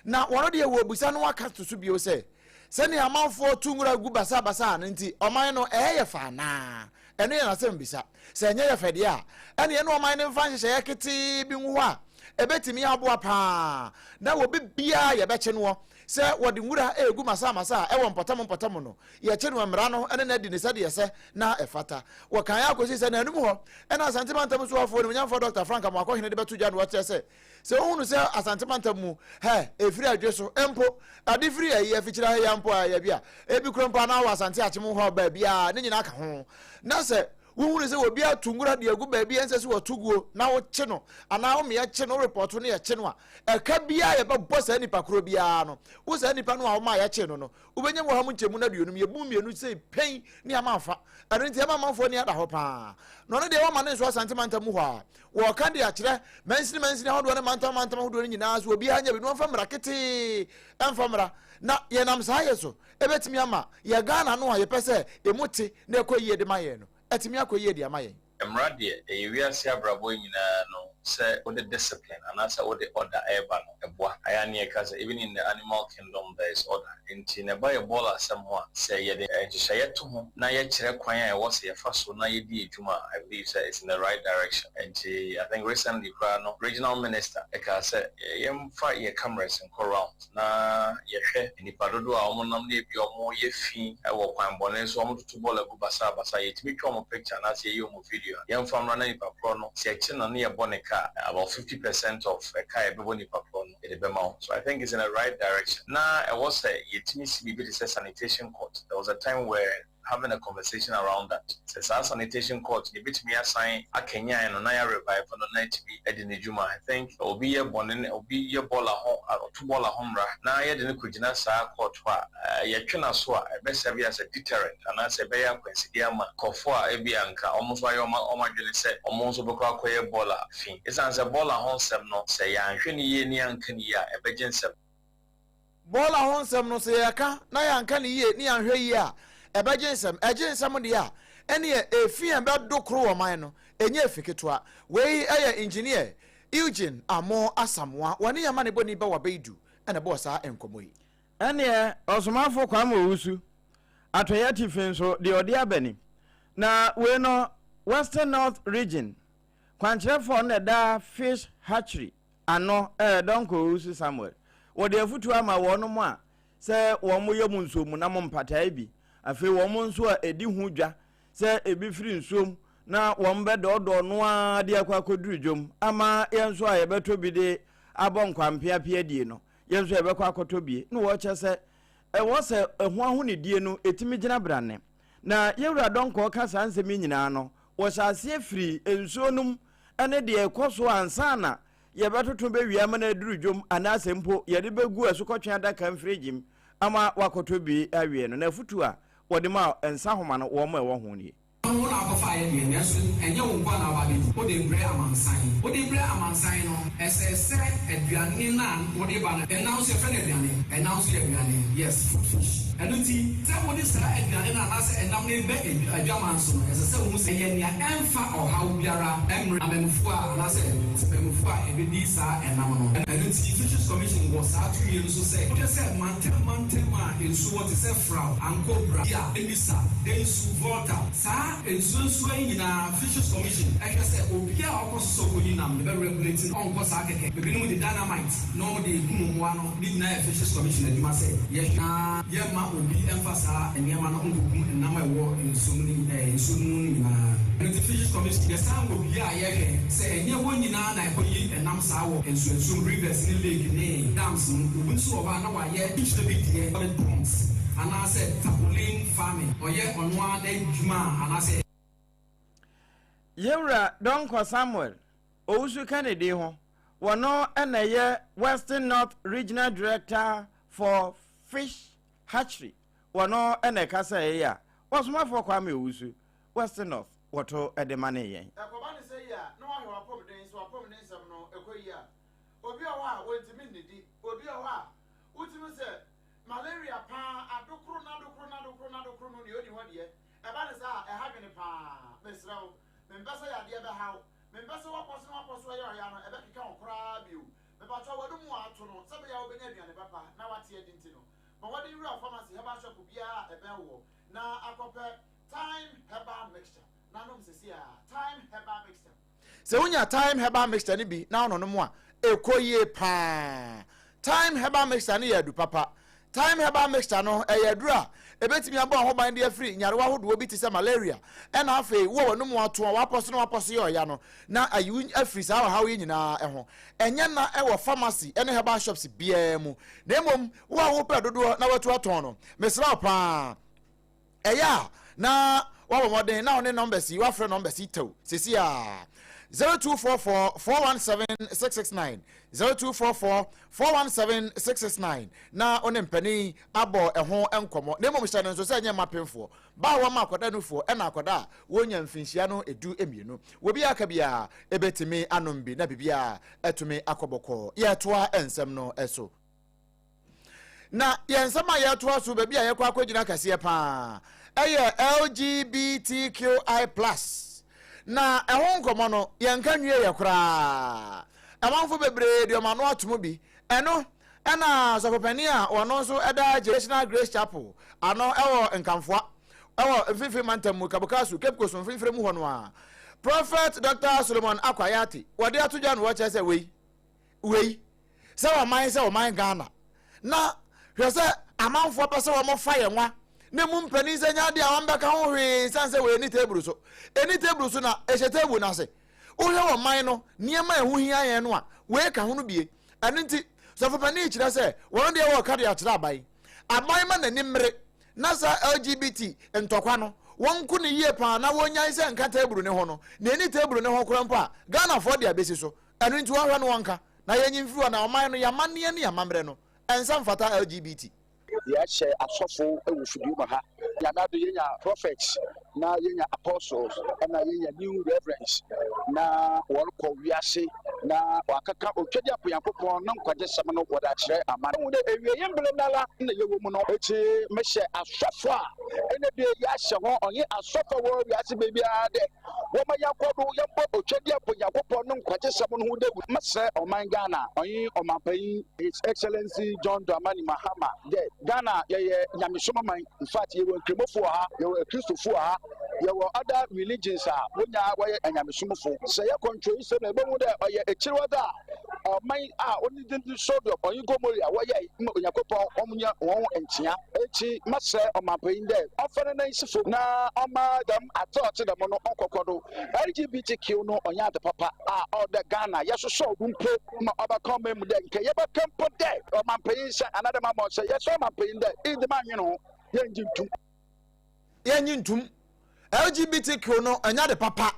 Na wɔn deɛ wɔrebisa no aka to so bio sɛ, sɛnea amanfoɔ tu nwura gu basabasa no nti, ɔman no ɛyɛ yɛ fɛ anaa? Ɛno yɛ n'asɛmmisa. Sɛ ɛnyɛ yɛ fɛ deɛ a, ɛnneɛ ne ɔman no mfa nhyehyɛeɛ ketee bi ngu hɔ a ɛbɛtumi aboa pa ara na obi biara a yɛbɛkye noɔ sɛ wɔde nwura regu masamasa a ɛwɔ mpɔtam mpɔtam no, yɛkye no mmara no ne no adi no sɛdeɛ ɛsɛ na ɛfata. Wɔkaeɛ ara kɔsii sɛ nnanum hɔ na Asante Mantam Soafoɔ Animuonyamfoɔ Dɔkta Frank Amoakohene de bɛto dwa na wɔkyerɛ sɛ Sɛ wohunu sɛ Asante mantam mu hɛ ɛfiri adwe so mpo, ade firi ayi afikyire ha yi ara mpo a ɛyɛ bi a, ebi kura mpo anaa wɔ Asante Akyem hɔ baabi a, ne nyinaa ka ho. Na sɛ wohunu sɛ obi ato nwura de agu baabi a ɛnsɛ sɛ wɔto guo na wokye no anaa wo mmea kye no, worepɔto no yɛkye no a, ɛka biara yɛbɛbɔ saa nipa korɔ biara no, wo saa nipa no a womaa yɛkye no no, wobɛnya mu ɔha mu nkyɛmu no aduonum, yɛbu mmienu sei pɛn ne ama afa. Ɛno nti ɛma amanfoɔ ani ada hɔ paa. Na ɔno deɛ wɔma ne nso Asante mantam mu hɔ a, Wɔreka de akyerɛ mansini mansini ahodoɔ ne mantam mantam ahodoɔ no nyinaa so obiara nyɛ bi na wɔmfa mmara ketee mfa mmra na yɛnam saa yɛ so ɛbɛtumi ama yɛ Ghana no a yɛpɛ sɛ ɛmu te na ɛkɔ yie de ma yɛn no atumi akɔ yie de ama yɛn. Mmara deɛ, ɛyɛ wiase abrabɔ yi nyinaa no sɛ wode discipline anaasɛ wode order reba no, ɛboa. Ayɛ a ne yɛka sɛ even in the animal kingdom there is order. Enti na ɛba yɛ bɔɔl asɛm ho a, sɛ yɛde nhyehyɛeɛ to ho na yɛkyerɛ kwan a ɛwɔ sɛ yɛfa so na yɛdi adwuma a, I believe sɛ it's in the right direction. Enti I think recently koraa no, regional minister kaa sɛ yɛmfa yɛn cameras nkɔ round na yɛhwɛ nnipa dodoɔ a wɔnam na ebia wɔyɛ fi wɔ kwan bɔne so, wɔtoto bɔɔl agu basabasa, yɛtumi twa wɔn picture anaasɛ yɛyɛ wɔn video a, yɛmfa mmra na nipa korɔ no, sɛ yɛkye no na yɛbɔ ne ka a, about 50 percent of ɛka a yɛbɛbɔ nipa korɔ no, yɛde bɛma wo. So I think it's in the right direction. Na ɛwɔ sɛ yɛtumi si biribi te sɛ sanitation court. There was a time where having a conversation around that. Sɛ saa sanitation court no yɛbɛtumi asan akanyan no na yɛ revive no na atumi adi ne dwuma. I think obi yɛ bɔne, obi yɛ bɔɔla ho, ɔto bɔɔla ho mmara na yɛde no kɔgyina saa court hɔ a, yɛtwe n'aso a, ɛbɛ serve as a deterrent anaasɛ ɛbɛyɛ akwansideɛ ama nkurɔfoɔ a ebia anka wɔn nso ayɛ wɔn adwene sɛ wɔn nso bɛkɔ akɔyɛ bɔɔla fi. Esiane sɛ bɔɔla ho nsɛm no, sɛ yɛanhwɛ no yie na yɛanka no yie a, ɛbɛgye nsam. Bɔɔla ho nsɛm no, sɛ yɛka na yɛanka no yie na yɛanhwɛ yie a, ɛbɛgye nsɛm. Ɛgye nsɛm deɛ a, ɛnneɛ efi a ɛbɛdo koro wɔ ɔman no, ɛnyɛ efi ketewa. Wei yɛ Engineer Eugene Amoh Asamoah, wɔne yɛn amanebɔni Bawa Baidu na ɛbɔɔ saa nkɔmmɔ yi. Ɛnneɛ Ɔsomafo Kwame Owusu, Atɔeɛ Atifi nso, deɛ ɔde aba ni. Na wei no, Western North Region Kwankyerɛfoɔ no na ɛda Fish Hatchery ano ɛɛ Donkor Owusu Samuel. Wɔde afutuo ama wɔnom a sɛ wɔn yɛ mu nsuo mu nam mpatae bi. Afei wɔn nso a ɛdi ho dwa sɛ ebi firi nsuo mu na wɔn bɛdɔɔdɔɔ no ara de akɔ akɔduru dwom ama yɛn nso a yɛbɛtɔ bi de abɔ nkwampea die no, yɛn nso yɛbɛkɔ akɔtɔ bie. Na wɔkyɛ sɛ ɛwɔ sɛ ɛho ahonidie no ɛtumi gyina brane. Na yɛn wura Donkor ka saa nsɛm yi nyinaa no, wɔhyɛ aseɛ firi nsuo no mu ne deɛ ɛkɔ so ansa na yɛbɛtoto bɛwie ama no aduru dwom anaasɛ mpo yɛde bɛgu asukɔtwe adaka mfirigye mu ama wakɔtɔ bi awie no. Na afutuo a wɔde ma nsa homa no wɔn a ɛwɔ ho nie. Wo na wokɔfaa yɛ deɛ, nanso ɛnyɛ wo nko ara na woba abɛdi. Wode rebrɛ amansan. Wode rebrɛ amansan no, ɛsɛ sɛ aduane no a wode ba no, ɛnam nso yɛfrɛ no aduane, ɛnam nso yɛ aduane, yes, food fish. Ɛno nti, sɛ wode saa aduane no anaasɛ ɛnam no reba adwaman so no, ɛsɛ sɛ wohu sɛ ɛyɛ nea ɛmfa ɔhaw biara mmrɛ amanmufoɔ a anaasɛ temanmufoɔ a ɛbɛdi saa ɛnam no. Ɛno nti, Fisheries Commission wɔ saa tumi no nso sɛ wohwɛ sɛ mantam mantam a nsuo wɔ te sɛ Frao, Ankobra, Bia, Emisa, Densu, Volta, saa nsuo nsuo yi nyinaa Fisheries Commission hwɛ sɛ obiara a ɔkɔ so sɛ ɔkɔyi nam no bɛ regulate no, ɔnkɔ saa kɛkɛ. Ebinom de dynamite na wɔn de kum mmoa no, ne nyinaa yɛ Fisheries Commission adwuma sɛ yɛhwɛ na yɛmma obi mfa saa nneɛma no nkɔkum nnam a ɛwɔ nsuo mu no ɛɛ nsuo no mu no nyinaa. Ɛno nti Fisheries Commission yɛsan wɔ bia a yɛhwɛ sɛ ɛnyɛ wɔn nyinaa na ɛkɔyi nam saa wɔ nsuo nsuo mu, rivers ne lake ne dams mu. Obi nso wɔ hɔ a na wayɛ fish no bi deɛ ɔde ponds anaasɛ tarpaulin farming, ɔyɛ ɔno ara n'adwuma a anaasɛ. Yɛwura Donkor Samuel Owusu Kennedy ho, wɔno na ɛyɛ Western North Regional Director for Fish Hatchery, wɔno na ɛkasa yi a Ɔsomafoɔ Kwame Owusu, Western North, wɔto de ma ne yɛn. Ɛkɔba no sɛ yie a, na wahwɛ w'apɔmuden, sɛ w'apɔmuden nsɛm no ɛkɔ yie a. Obi wɔ hɔ a, wɔntumi nnidi. Obi wɔ hɔ a, wotumi sɛ malaria paa, adokoro n'adokoro n'adokoro n'adokoro no, nea ɔni hɔ deɛ, ɛba no saa a, ɛha dwene paa. Mesrɛ wo, mempɛ sɛ yadeɛ bɛha wo. Mempɛ sɛ woapɔ so na woapɔ so ɛyɛ ɔya no, ɛbɛkeka wo koraa bio. Mepakyɛw w'anomu a ato no, sɛ ɛbɛyɛ a wobɛnya aduane papa na woate adi nti no, bɔ mmɔden wura pharmacy herbal shop biara a ɛbɛn woɔ na akɔpɛ Thyme Herbal Mixture na nom seesei ara. Thyme Herbal Mixture. Sɛ wonya Thyme Herbal Mixture no bi na wononom a, ɛkɔ yie paa. Thyme Herbal Mixture no yɛ adu papa. Thyme Herbal Mixture no, ɛyɛ aduru a ɛbɛtumi abɔ wo ho ban de afiri nyarewa ahodoɔ bi te sɛ malaria, ɛna afei wo a w'anum ato a w'apɔ so na w'apɔ so yɛ ɔya no, na ayi wo afiri saa ɔhaw yi nyinaa ho. Ɛnyɛ na ɛwɔ pharmacy ne herbal shops biara mu, na mmom wo a wopɛ dodoɔ na watu atɔn no, mesrɛ wo paa, Ɛyɛ a na wabɔ mmɔden na ɔne numbers yi wafrɛ numbers yi tɛw sisi a 0244 417 669 0244 417 669 na ɔne mpanin abɔ ɛho nkɔmmɔ na mmom hyɛ no nso sɛ ɛnyɛ mma pemfoɔ ba a wɔma akwadaa nufoɔ ɛna akwadaa a wɔnya mfinhyia no 12 wɔ bi aka biara ɛbɛtumi anom bi na biribiara atumi akɔ bɔkɔɔ. Yɛtoa nsɛm no so. Na yɛn nsɛm a yɛtoa so baabi a yɛkɔ akɔgyina kɛseɛ paa ɛyɛ LGBTQI plus na ɛho nkɔmmɔ no yɛnka nwie yɛ koraa. Amanfo bebree de wɔn ano atom bi. Ɛno ɛna sɔfopanin a ɔno nso ɛda Generational Grace Chapel ano ɛwɔ Nkamfoa ɛwɔ Mfimfini Mantam mu Kabukasu, Cape Coast mfimfini mu hɔ no a Prophet Dr. Solomon Akwayate wɔde ato dwa no wɔkyerɛ sɛ wei wei sɛ ɔman sɛ ɔman Ghana na hwɛ sɛ amanfoɔ pɛ sɛ wɔn fa yɛn nwa na mu mpanin sɛ nya adeɛ a wɔn bɛka ho hwee san sɛ wei ni table so ɛni table so na ɛhyɛ table no ase wohwɛ wɔ man no nneɛma a ɛho hia yɛn no a wei ka ho no bie ɛno nti sɔfo panin kyerɛ sɛ wɔn deɛ wɔreka de akyerɛ aban aban ma n'ani mmere na saa LGBT ntɔkwa no wɔnko no yie paa na wɔnyae sɛ nka table ne ho no na ɛni table ne ho koraa mpo a Ghanafoɔ de abɛsi so Ɛno nti wɔnhwɛ no wɔnka, na yɛnyi mfiri hɔ, na ɔman no, yɛn amanneɛ ne yɛn amammerɛ no, ɛnsɛ mfata LGBT. Yɛahyɛ asɔfo wɔ fidua mu ha. Nyame adom yenya prophets na yenya apostles na yenya new reverends na wɔrokɔ wiase na wɔakɛka Otwadiapo Nyankopɔn no nkwagyesɛm no wɔdze akyerɛ aman. Ehu dɛ ewiei mber noara na yɛwɔ mu no, ntsi mehyɛ asɔfo a ndɛ da yi yɛahyɛ hɔn ɔnye asɔfo a wɔwɔ wiase beebiara dɛ Wɔma yɛnkɔ do yɛmbɔ Otwadiapo Nyankopɔn no nkwagyesɛm no ho dawur. Mɛsrɛ ɔman Ghana ɔnye Ɔmampanyin His Excellency John Dramani Mahama dɛ Ghana yɛyɛ nyamesom man, infact yɛwɔ Nkramofo wɔ ha, yɛwɔ Akristofo wɔ ha, yɛwɔ other religions a hɔn nyinaa wɔyɛ anyamesomfo. Sɛ yɛkɔ ntwerɛsɛm mu a yebohu dɛ ɔyɛ ekyirwadze a ɔman a ɔnye dzin dze Sodom ɔnye Gomorrah wɔyɛe ma Onyankopɔn wɔnye hɔnho nnkyea. Ntsi mɛsrɛ Ɔmampanyin dɛ ɔmfa ne nan nsi famu na ɔmma dɛm adze a ɔtse dɛm no ɔnnkɔkɔ do. LGBTQ no ɔnnyɛ adze papa a ɔwɔ dɛ Ghana yɛsosɔw do mpo ma ɔbɛka ɔman mu dɛ nka yɛbɛka mpo dɛ ɔmampanyin nhyɛ anaadɛ ma ma ɔnhyɛ. Yɛsrɛ ɔmampanyin dɛ iyi dze mannwen ho, yɛnngye nntum. Yɛnnye nntum. LGBTQ no ɛnyɛ ade papa,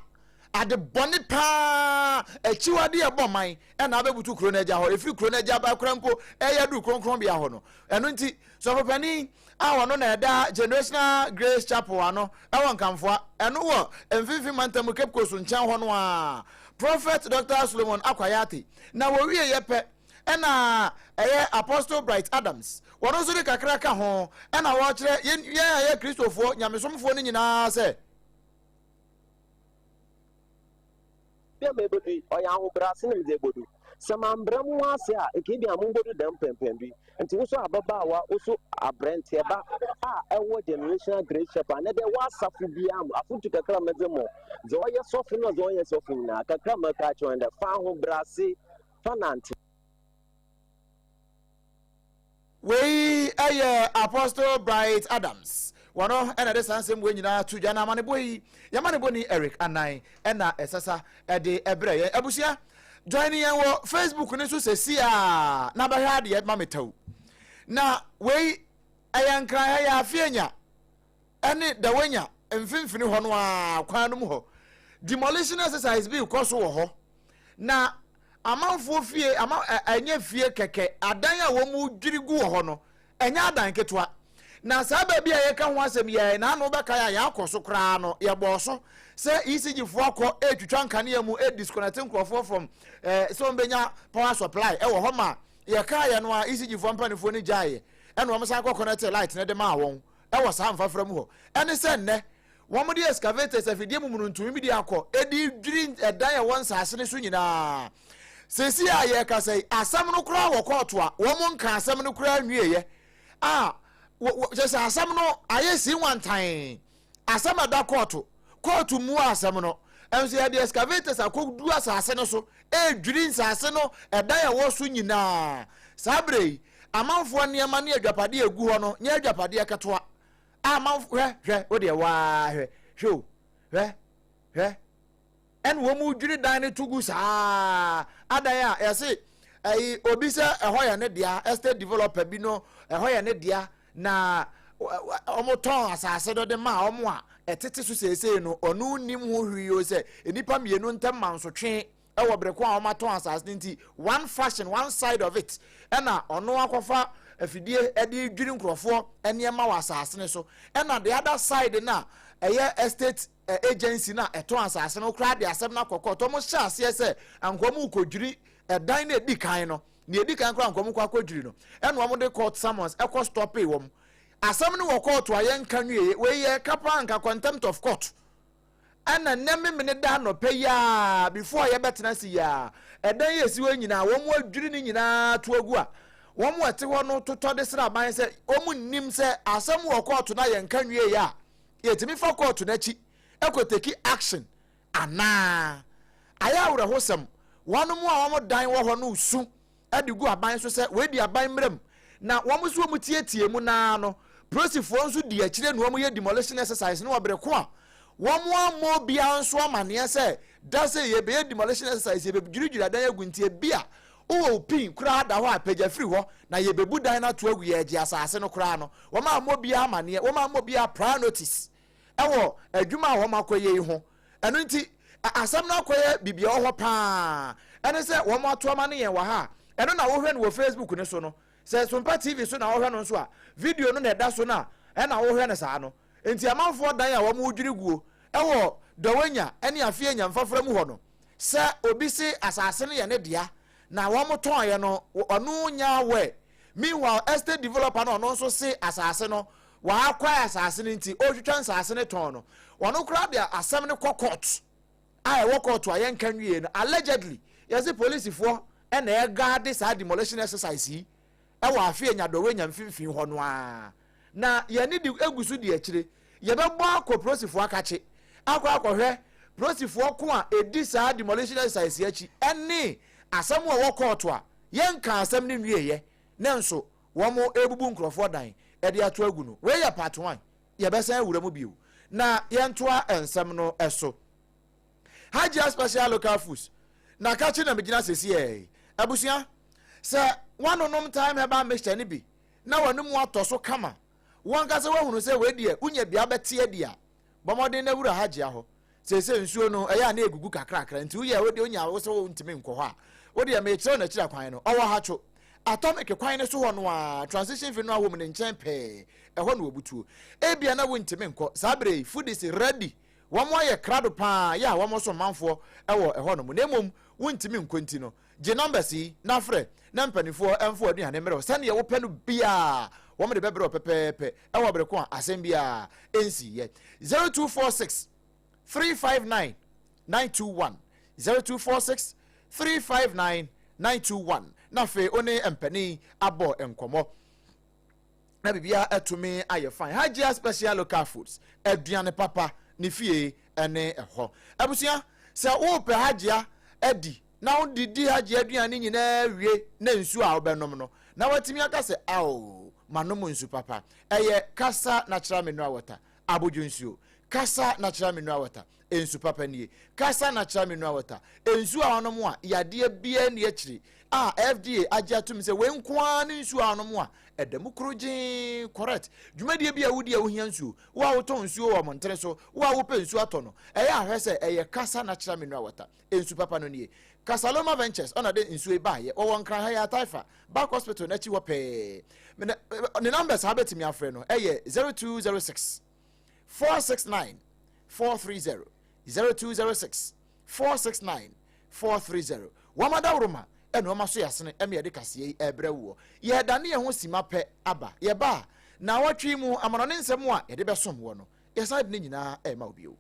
ade bɔne paa, akyiwade a ɛbɔ man ɛna abɛbutu kuro no agya hɔ, ɛfiri kuro no agya ba kora mpo ɛyɛ aduru kronkronbea hɔ no. Ɛno nti, sɔfopanin a ɔno na ɛda Generational Grace Chapel ano ɛwɔ Nkamfoa, ɛno wɔ Mfimfini Mantam Cape Coast nkyɛn hɔ no a, Prophet Dr. Solomon Akwayate, na wɔwieɛ pɛ ɛna ɛyɛ Apostle Bright Adams, wɔn nso de kakra ka ho, ɛna wɔkyerɛ yɛn yɛn a yɛ Kristofoɔ nyamesomfoɔ no nyinaa sɛ. Bi a mebodu yi, ɔyɛ ahobrɛase na medze ebodu. Sɛ mannbrɛ moho ase a, nka ebia munnbodu dɛm mpɛnpɛndo yi. Ntsi wo so ababaawa, wo so aberantsɛba a ewɔ Generational Grace Chapel anaa dɛ w'asafo biara mu, afotu kakra a medze ma wo, dza ɔyɛ sɔfo na dza ɔnnyɛ sɔfo nyina, kakra a mɛka akyerɛ wo nye dɛ, fa ahobrɛase fa nantse. Wei yɛ Apostle Bright Adams. Wɔno na ɛde saa nsɛm wei nyinaa to dwa na amanebɔ yi, yɛamanebɔni Eric Anan na ɛsasa de brɛ yɛn. Abusua, join yɛn wɔ Facebook no so sɛsi a na bɛhwɛ adeɛ ma metau. Na wei ɛyɛ nkran ɛyɛ afeanya. ne Dawenya mfimfini hɔ no ara kwan no mu hɔ. Demolition exercise bi rekɔ so wɔ hɔ, na amanfoɔ fie ama ɛnyɛ fie kɛkɛ, adan a wɔn dwiri gu wɔ hɔ no, ɛnyɛ adan ketewa. Na saa baabi a yɛka ho asɛm yi na ano bɛka a yɛakɔ so koraa no, yɛbɔɔ so sɛ ECG foɔ akɔ retwitwa nkanea mu redisconnect nkurɔfoɔ from eh, sɛ wɔbɛnya power supply ɛwɔ hɔ ma yɛkaeɛ no a ECG foɔ mpanimfoɔ no gyaeɛ ɛna wɔn san kɔ connect light no de maa wɔn. wɔ saa mfafra mu hɔ ne sɛ nnɛ wɔde excavators, afidie mumununtum bi de akɔ de dwiri ɛdan a ɛwɔ nsaase no so nyinaa. Seesei a yɛrekasa yi, asɛm no koraa wɔ kɔɔto a wɔn nka asɛm no koraa nwieɛ a kyerɛ sɛ asɛm no ayɛ sii nwantan. Asɛm a ɛda kɔɔto, kɔɔto mmua asɛm no. Nso yɛde excavators akɔdu asase no so ɛredwiri nsase no ɛdan a ɛwɔ so nyinaa. Saa berɛ yi, amanfoɔ nneɛma ne adwapadeɛ a ɛgu hɔ no nyɛ adwapadeɛ ketewa. Amanfoɔ, hwɛ, hwɛ, wo deɛ waa hwɛ, hwɛ o, hwɛ, hwɛ. Ɛna wɔn dwiri dan no to gu saa adan a yɛse ɛyi obi sɛ ɛhɔ yɛ ne dea estate developer bi no ɛhɔ yɛ ne dea na wɔn tɔn asase no de ma wɔn a ɛtete so seesei no ɔno nim ho hwee o sɛ nnipa mmienu ntam mansotwe ɛwɔ bere ko a wɔn atɔn asase no nti one fashion one side of it ɛna ɔno akɔfa afidie ɛde dwiri nkurɔfoɔ nneɛma wɔ asase no so ɛna the other side na ɛyɛ estate agency no a ɛtɔn asase no koraa de asɛm no akɔ kɔɔto. Wɔhyɛ aseɛ sɛ anka wɔn rekɔdwiri ɛdan no ɛdi kan no, nea ɛdi kan koraa anka wɔn kɔ akɔdwiri no, ɛna wɔn de court summons ɛkɔ stɔpee wɔn. Asɛm no wɔ kɔɔto a yɛnka nwieɛ. Wei yɛ ɛka paa anka contempt of court. Ɛna nnɛ memene da anɔpa yi a before yɛbɛtena ase yi a, ɛdan yi ɛsi hɔ nyinaa wɔn adwiri ne nyinaa to agu a wɔn a ɛte hɔ no totɔ de srɛ aban sɛ wɔn nnim sɛ asɛm wɔ kɔɔto no a yɛnka nwieɛ a yɛtumi fa kɔɔto no akyi kɔ take action anaa? Ayɛ awerɛhosɛm, wɔnom a wɔn dan wɔ hɔ no su de gu aban so sɛ wei di aban mmara mu, na wɔn nso wɔn tietie mu naa no, polisifoɔ nso di akyire na wɔn yɛ demolition exercise no wɔ bere ko a wɔn ammɔ obiara nso amaneɛ sɛ da sɛ yɛbɛyɛ demolition exercise, yɛbɛdwiridwiri adan agu nti ebi a Wowɔ wo pin koraa da hɔ a, pagya firi hɔ na yɛbɛbu dan no ato agu, yɛregye asase no koraa no, wɔammɔ obiara amaneɛ, wɔammɔ obiara prior notice wɔ adwuma a wɔakɔyɛ yi ho. Ɛno nti, asɛm no akɔyɛ biribi a ɛwɔ hɔ paa, ɛne sɛ wɔato ama no yɛn wɔ ha a, ɛno na wohwɛ no wɔ Facebook no so no. Sɛ Sompa TV so na wohwɛ no nso a, video no na ɛda so no a, ɛna wohwɛ no saa no. Enti amanfoɔ dan a wɔredwiri guo wɔ Dɔwanya ne Afeanya mfafra mu hɔ no, sɛ obi se asase no yɛ ne dea na wɔn tɔnyɛ no ɔno nya aware. Meanwhile estate developer no ɔno nso se asase no wɔakwae asase no nti ɔretwitwa nsase no tɔn no ɔno koraa de asɛm no kɔ court a ɛwɔ court a yɛnka nwie no allegedly yɛse polisifoɔ na ɛgaade saa demolition exercise yi wɔ afe a nya mfimfini hɔ no ara, na yɛn ani de gu so di akyire. Yɛbɛbɔ akɔ polisifoɔ akakye akɔ akɔhwɛ polisifoɔ ko a ɛdi saa demolition exercise yi akyi ne asɛm a ɛwɔ kɔɔto a yɛnkaa asɛm no nwieeɛ nanso wɔrebubu nkurɔfoɔ dan de ato agu no. Wei yɛ part one, yɛbɛsan awura mu bio na yɛntoa nsɛm no so. Hajia Special Local Foods na kakye na megyina sesiɛ yi. Abusua, sɛ woanonom Thyme Herbal Mixture no bi na w'anomu atɔ so kama, wo ankasa woahunu sɛ wei deɛ wonya bi abɛte adi a, bɔ mmɔden na wura Hajia hɔ. Seesei nsuo no, ɛyɛ a na ɛgugu kakrakra, nti woyɛ wo deɛ wonya wo sɛ wontumi nkɔ hɔ a, wo deɛ mekyerɛ wo n'akyiri kwan no, ɔwɔ Hatcho Atomic kwan no so hɔ no ara, Transition Funeral Home no nkyɛn pɛɛ, ɛhɔ na wɔbutuo. Ebia na wontumi nkɔ, saa berɛ yi, food is ready. Wɔayɛ krado paa yɛ a wɔsom manfoɔ wɔ ɛhɔ nom na mmom wontumi nkɔ nti no, gye numbers yi na frɛ na mpaninfoɔ mfa w'aduane mmerɛ wo sɛdeɛ wopɛ no biara wɔn de bɛbrɛ wo pɛpɛɛpɛ wɔ bere ko a asɛm biara nsiiɛ. 0246 359 921 0246 359 921 na afei wo ne mpanin abɔ nkɔmmɔ. na biribiara atumi ayɛ fine. Hajia Special Local Foods, aduane papa, ne fie ne ɛhɔ. Abusua, sɛ wopɛ Hajia adi na wodidi Hajia aduane nyinaa wie na nsuo a wobɛnom no, na watumi aka sɛ, ao, manom nsu papa. Ɛyɛ Kasa Natural Mineral Water, abodwo nsuo. Kasa Natural Mineral Water, nsu papa nie. Kasa Natural Mineral Water, nsuo a wɔnom a yadeɛ biara nni akyiri a FDA agye atom sɛ wei nko ara ne nsuo a wɔnom a ɛda mu korogyee correct. Dwumadie bi a wodi a wohia nsuo, wo a wotɔn nsuo wɔ mmɔntene so, wo a wopɛ nsuo atɔ no, ɛyɛ ahwɛ sɛ ɛyɛ Kasa Natural Mineral Water. Nsu papa no nie. Kasaloma Ventures ɔna de nsuo yi baayɛ. Wɔwɔ Nkran ha yi Ataifa, Back Hospital no akyi hɔ pɛɛ. Ne numbers a wobɛtumi afrɛ no ɛyɛ 0206 469 430, 0206 469 430. Wɔn adaworoma ɛna wɔn aso yɛasene ɛma yɛde kaseɛ yi ɛrebrɛ woɔ. Yɛredane yɛn ho sima pɛ aba. Yɛba a, naawɔtwe yi mu amanɔne nsɛm a yɛde bɛsom woɔ no, yɛsan de ne nyinaa ɛrema wo bio.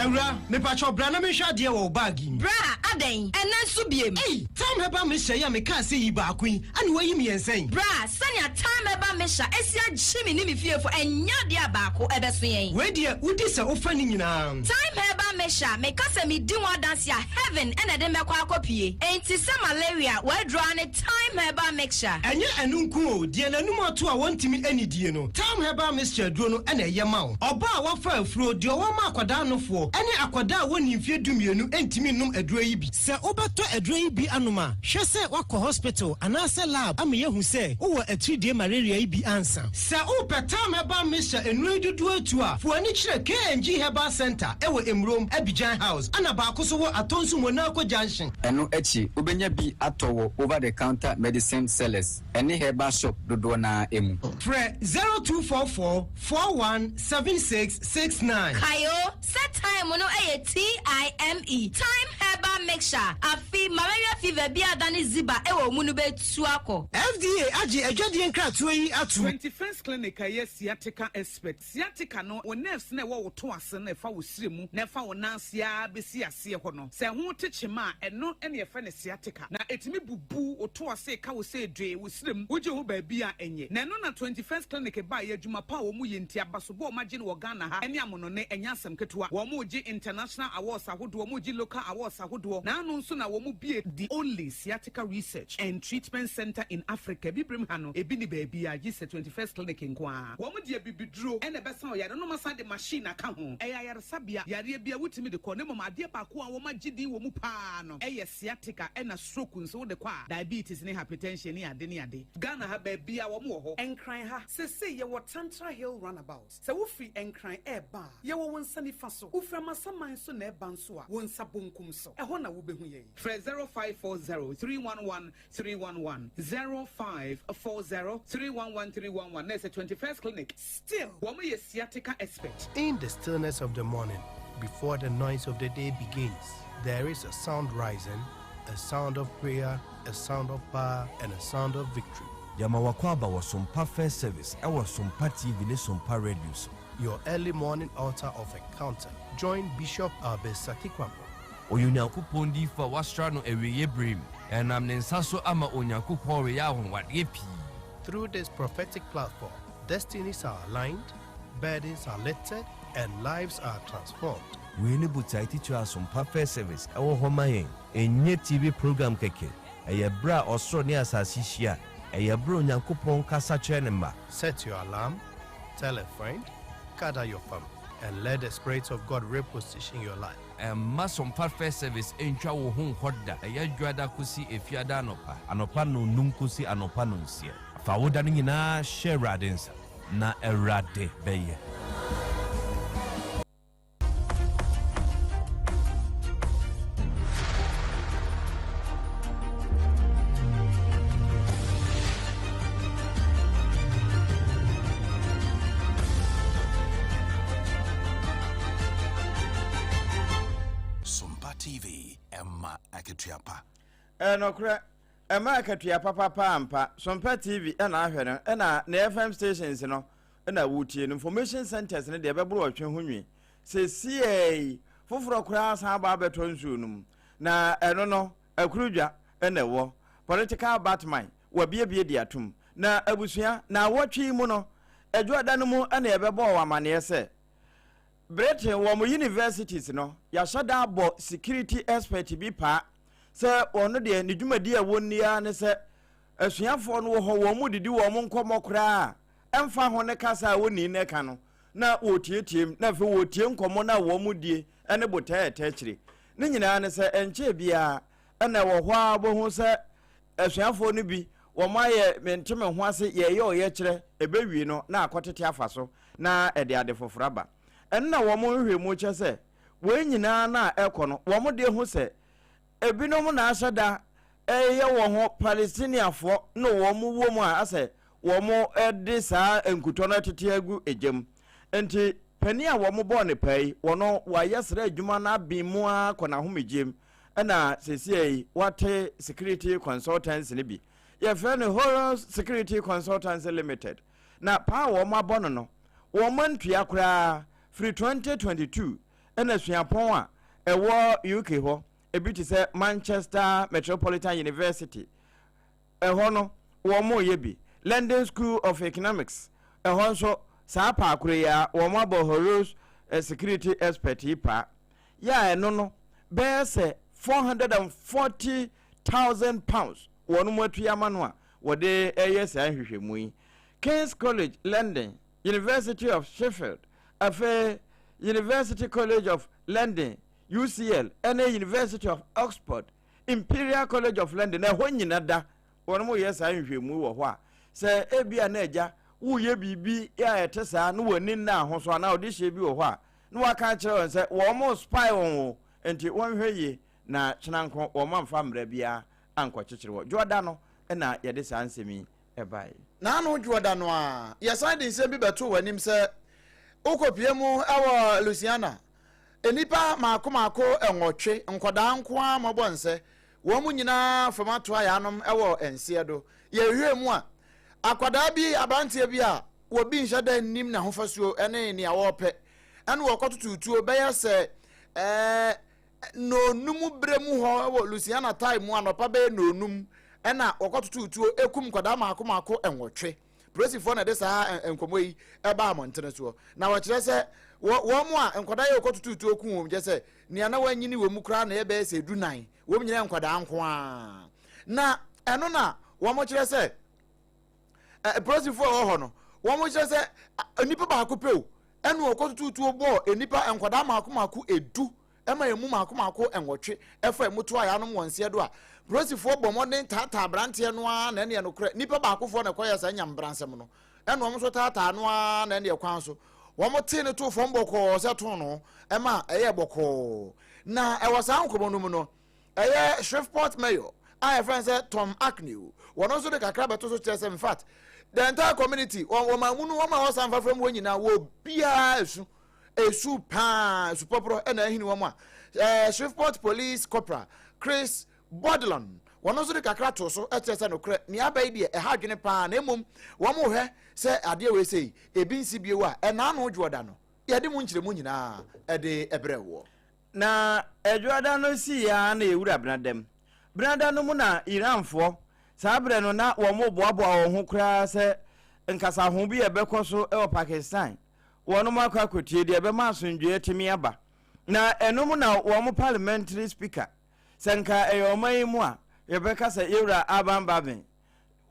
Awura, mepakyɛw bra na menhwɛ adeɛ wɔ wo bag yi mu. Bra, adɛn? Ɛnnɛ nso biem? Ei! Thyme Herbal Mixture yi a mekaa sɛ yi baako yi, ɛna woayi mmiɛnsa yi? Bra, sɛnea Thyme Herbal Mixture asi agye me ne me fiefo, ɛnyɛ adeɛ a baako ɛbɛso yɛn. Wei deɛ, wodi sɛ wofa ne nyinaa. Thyme Herbal Mixture, meka sɛ medi ho adanse a, heaven na ɛde me bɛkɔ akɔpue. Enti sɛ malaria, w'aduro ara ne Thyme Herbal Mixture. Ɛnyɛ ɛno nko o, deɛ n'anum ato a wɔntumi nnidie no, Thyme Herbal Mixture aduro no na ɛyɛ ma wo. Ɔbaa a wafa afuro, deɛ ɔwɔ ma akwadaa nofoɔ, ne akwadaa a wɔnnii mfeɛ dumienu ntumi nnom aduro yi bi. Sɛ wobɛtɔ aduro yi bi anom a, hwɛ sɛ woakɔ hospital anaasɛ lab ama yɛahu sɛ wowɔ atiridie malaria yi bi ansa. Sɛ wopɛ Thyme Herbal Mixture nnuro yi dodoɔ atu a, fa w'ani kyerɛ KNG Herbal Centre wɔ Emurom, Abidjan House, ɛna baako nso wɔ Atonsu Monaco Junction. Ɛno akyi, wobɛnya bi atɔ wɔ over-the-counter medicine sellers ne herbal shop dodoɔ no ara mu. Frɛ 0244 41 76 69. Kae o, sɛ thyme no yɛ TIME, Thyme Herbal Mixture, afe malaria fever bi a adane ziba wɔ wo mu no bɛtu akɔ. FDA agye adwadie nkratoɔ yi atom. 21st Clinic a ɛyɛ sciatica expert. Sciatica no, wo nerves no a ɛwɔ wo to ase no a ɛfa wo srɛ mu na ɛfa wo nan ase ara bɛsi aseɛ hɔ no, sɛ ɛho te kyema a, ɛno na yɛfrɛ no sciatica. Na ɛtumi bubu wo to ase ka wo sɛ dwee, wo srɛ mu, wogye ho baabi a ɛnyɛ. Na ɛno na 21st Clinic baeɛ, adwuma pa a wɔyɛ nti, abasobɔ a wɔagye no wɔ Ghana ha ne amonɔne, ɛnyɛ asɛm ketewa. Wɔregye international awards ahodoɔ, wɔregye local awards ahodoɔ, na ano nso na wɔbue the only sciatica research and treatment centre in Africa. Abibirem ha no, ebi nni baabiara gye sɛ 21st Clinic nko ara. Wɔn de abibiduro na ɛbɛsa ɔyare no na wɔasan de machine aka ho. Ɛyɛ ayaresabea, yareɛ biara wotumi de kɔ na mmom adeɛ baako a wɔagye din wɔ mu pa ara no yɛ sciatica ɛna stroke nso wode kɔ a, diabetes ne hypertension ne ade ne ade. Ghana ha baabiara wɔn wɔ hɔ. Nkran ha, seesei yɛwɔ Tantra Hill Runabout. Sɛ wofiri Nkran reba a, yɛwɔ wo nsa nifa so. Wofiri Amasaman nso na ɛreba nso a, wo nsa bonkum so. Ɛhɔ na wobɛhu yɛn. Frɛ 0540 311 311, 0540 311 311 na ɛsɛ 21st Clinic. Still. Wɔn yɛ sciatica expert. In the stillness of the morning, before the noise of the day begins, there is a sound rising, a sound of prayer, a sound of power, and a sound of victory. Yɛma w'akwaaba wɔ Sompa First Service ɛwɔ Sompa TV ne Sompa Radio so. Your early morning altar of encounter. Join Bishop Albert Sakikwampo. Ɔyɛ Onyankopɔn diyifo a wɔasra no awieeɛ berɛ mu. Ɛnam ne nsa so ama Onyankopɔn reyɛ anwanwadeɛ pii. Through this prophetic platform, destinies are aligned, burdens are lifted, and lives are transformed. Wei ne botae titire a Asompa First Service wɔ hɔ ma yɛn. Ɛnyɛ TV program kɛkɛ. Ɛyɛ berɛ a ɔsoro ne asase hyia. Ɛyɛ berɛ a Onyankopɔn kasa kyerɛ ne mma. Set your alarm, tell a friend, gather your family, and let the Spirit of God reposition your life. Mma Sompa First Service ntwa wo ho nkɔ da. Ɛyɛ Dwoada kosi Efiada anɔpa. Anɔpa nnɔnnum kosi anɔpa nnɔnsia. Fa wo da no nyinaa hyɛ Awurade nsa, na Awurade bɛyɛ. Sompa TV, ɛma akatua pa. Ɛyɛ nɔkorɛ, ɛma akatua papapa ampa. Sompa TV ɛna ahwɛ no, ɛna ne FM stations no ɛna wotie no. Information centers no deɛ ɛbɛboro ɔtwe ho nwi. Sesiei, foforɔ koraa san aba abɛtɔ nsuo no mu. Na ɛno no, Akurudwa ɛna ɛwɔ. Political Batman, wabiebie de atom. Na abusua, naawɔtwe yi mu no, Adwoada no mu na yɛbɛbɔɔ wo amaneɛ sɛ, Britain wɔn universities no, yɛahyɛ da abɔ security expert bi paa sɛ ɔno deɛ ne dwumadi a wɔnni ara ne sɛ asuafoɔ no wɔ hɔ wɔn mu didi wɔn nkɔmmɔ koraa a ɛmfa ho ne kasa a wɔnni no ɛka no na wɔtietiem na afei wɔtie nkɔmmɔ no a wɔn mu die ne botae a ɛtɛ akyire ne nyinaa ne sɛ ɛnkyɛɛ biara ɛna ɛwɔ hɔ a wobɛhu sɛ Asuafoɔ no bi, wɔayɛ mente-me-ho-ase yɛɛyɛ ɔyɛkyerɛ, ɛbɛwie no na akɔtete afa so na ɛde ade foforɔ aba. Ɛno na wɔn nhwehwɛmu kyerɛ sɛ wei nyinaa no a ɛrekɔ no, wɔn deɛ hu sɛ ebinom na ahyɛ da reyɛ wɔn ho Palestiniafoɔ na wɔn wɔ mu a asɛ wɔde saa nkutɔ no tete agu egya mu. Nti panin a wɔbɔɔ no paa yi, wɔn wɔayɛ sra adwuma no aben mu ara kɔ n'ahomegyeɛ mu. Ɛna seesei wate security consultancy no bi. Yɛfrɛ no Horus Security Consultancy Limited. Na paa a wɔn abɔ no no, wɔn antua koraa firi 2022. Ɛna suapɔn a ɛwɔ UK hɔ, ebi te sɛ Manchester Metropolitan University, ɛhɔ no wɔreyɛ bi. London School of Economics, ɛhɔ nso saa paa koro yi ara wɔabɔ Horus security expert yi paa. Yɛ a ɛno no bɛyɛ sɛ £440,000 wɔn atua ama no a wɔde reyɛ saa nhwehwɛmu yi. King's College London, University of Sheffield, afei University College of London, UCL, ne University of Oxford, Imperial College of London, ɛhɔ nyina da wɔn yɛ saa nhwehwɛmu wɔ hɔ a, sɛ ebia na agya woyɛ biribi a ɛte saa na wɔn ani nna ho so anaa ɔde hyɛ bi wɔ hɔ a, na waka akyerɛ wɔn sɛ wɔn spy wɔn o, nti wɔnhwɛ yie na kyenanko wɔn amfa mmara biara ankɔkyekyere wɔ. Dwoɔda no na yɛde saa nsɛm yi baeɛ. N'ano dwoɔda no ara, yɛsan de nsɛm bi bɛtoo w'anim sɛ wokɔpue mu wɔ Louisiana. Nnipa mmaako mmaako nwɔtwe, nkwadaa nko ara mmɔbɔ nsɛ, wɔn nyinaa fam atoa yɛanom wɔ nseɛ do. Yɛhwehwɛɛ mu a, akwadaa bi, aberanteɛ bi a obi nhyɛ da nnim n'ahofasuo ne nea ɔrepɛ, ɛna ɔkɔtotoo tuo bɛyɛ sɛ ɛɛ nnɔnnum berɛ mu hɔ wɔ Louisiana tae mu anɔpa bɛyɛ nnɔnnum ɛna wɔkɔtotoo tuo ekum nkwadaa mmaako mmaako nwɔtwe. Polisifoɔ na ɛde saa nkɔmmɔ yi ɛbaa mmɔntene soɔ. Na wɔkyerɛ sɛ wɔn a nkwadaa yɛ wɔkɔtotoo tuo kum wɔn kyerɛ sɛ nea na wɔanyini wɔ mu koraa na ɛyɛ bɛyɛ sɛ 14, wɔn nyinaa nkwadaa nko ara. Na ɛno na wɔn kyerɛ sɛ polisifoɔ a ɛwɔ hɔ no wɔn kyerɛ sɛ nnipa baako pɛ o ɛna ɔkɔtoto tuo bɔɔ nnipa nkwadaa mako mako 10 ɛma emu mako mako 8 ɛfa emu to a yɛanom wɔn nseɛ do a polisifoɔ bɔ mmɔden taataa aberanteɛ no ara na ɛneɛ nokorɛ nnipa baakofoɔ na ɛkɔyɛ saa nyambransɛm no ɛna wɔn nso taataa no ara na ɛneɛ kwan so wɔn tee no too fam bɔkɔɔ sɛ too no ɛma ɛyɛ bɔkɔɔ. Na ɛwɔ saa nkɔmmɔ no mu no, ɛyɛ Shreveport Mayor a yɛfrɛ no sɛ Tom Agnew, wɔn nso de kakra bɛto so kyerɛ sɛ in fact the entire community, wɔn wɔn amu no, wɔn a wɔsan fafra mu hɔ nyinaa, wɔ biara esu esu paa, esu pɔporɔ ɛna ahini wɔn a Shreveport Police Corporal Chris Bordelon, wɔn nso de kakra to so kyerɛ sɛ nokorɛ nea aba yi deɛ ɛha adwene paa, na mmom wɔn rehwɛ sɛ adeɛ wei sei ebi nsi bio a ɛna ano dwoɔda no yɛde mu nkyerɛmu nyinaa ɛde ɛbrɛ woɔ. Na Adwuada no siiɛ ara na yɛwura Benada mu. Benada no mu na Iranfoɔ, saa berɛ no na wɔreboaboa wɔn ho koraa sɛ nkasaho bi a ɛbɛkɔ so wɔ Pakistan, wɔnom akɔ akɔtie deɛ ɛbɛma asomdwoeɛ atumi aba. Na ɛno mu na wɔn parliamentary speaker, sɛ nka ɛyɛ ɔman yi mu a, yɛbɛka sɛ Yɛwura Alban Bagbin,